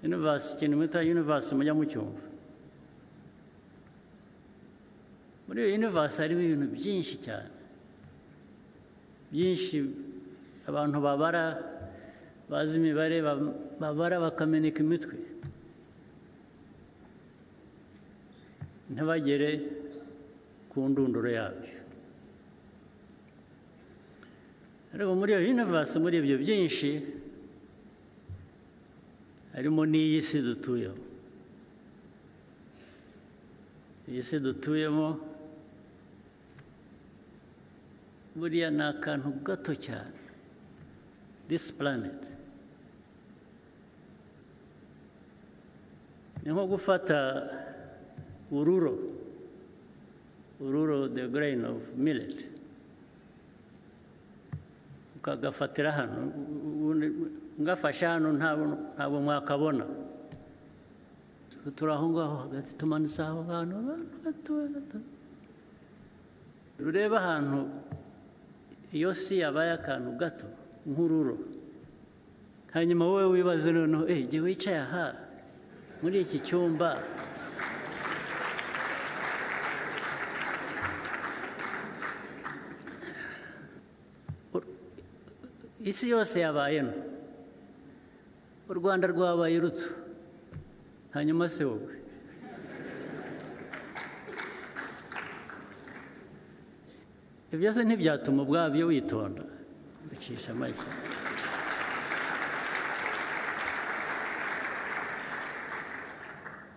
Universe, ikintu mwita universe mujya mucyumva. Muri iyo universe harimo ibintu byinshi cyane, byinshi abantu babara, bazi imibare, babara bakameneka imitwe, ntibagere ku ndunduro yabyo. Ariko muri iyo universe, muri ibyo byinshi, harimo n'iyi si dutuyemo. Iyi si dutuyemo buriya ni akantu gato cyane. This planet ni nko gufata ururo, ururo, the grain of millet, ukagafatira hano, ngafashe hano ntabwo mwakabona. Turi aho ngaho hagati, tumanitse aho hantu, abantu gato gato. Rureba ahantu iyo si yabaye akantu gato nk'ururo, hanyuma wowe wibaze noneho, igihe wicaye aha muri iki cyumba, isi yose yabaye no, u Rwanda rwabaye ruto, hanyuma se wowe ibyo se ntibyatuma ubwabyo witonda ucisha make.